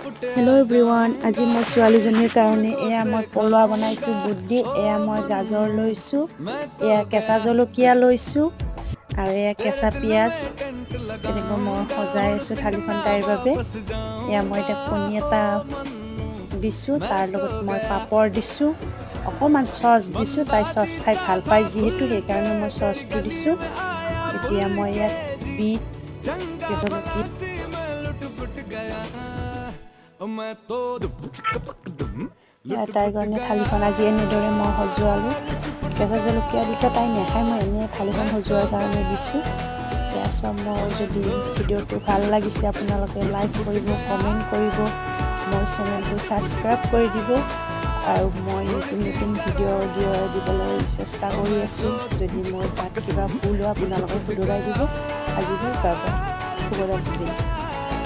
Hello' everyone, আজি মই ছোৱালীজনীৰ কাৰণে এয়া মই পলোৱা বনাইছোঁ বুট দি। এয়া মই গাজৰ লৈছোঁ, এয়া কেঁচা জলকীয়া লৈছোঁ আৰু এয়া কেঁচা পিঁয়াজ। তেনেকৈ মই সজাই আছোঁ থালিখন তাইৰ বাবে। এয়া মই এতিয়া কণী এটা দিছোঁ, তাৰ লগত মই পাপৰ দিছোঁ, অকণমান চচ দিছোঁ। তাই চচ খাই ভাল পায় যিহেতু, সেইকাৰণে মই চচটো দিছোঁ। এতিয়া মই ইয়াত বিট, জলকীয়া मैं तो তাইৰ কাৰণে থালিখন আজি এনেদৰে মই সজোৱালোঁ। কেঁচা জলকীয়া দুটা তাই নাখায়, মই এনেই থালিখন সজোৱাৰ কাৰণে দিছোঁ। এয়া চব। মোৰ যদি ভিডিঅ'টো ভাল লাগিছে, আপোনালোকে লাইক কৰিব, কমেণ্ট কৰিব, মোৰ চেনেলটো ছাবস্ক্ৰাইব কৰি দিব আৰু মই নতুন নতুন ভিডিঅ' দিবলৈ চেষ্টা কৰি আছোঁ। যদি মই তাত কিবা ভুল হয়, আপোনালোকে শুধৰাই দিব। আজিলৈ বাই বাই, শুভৰাত্ৰি।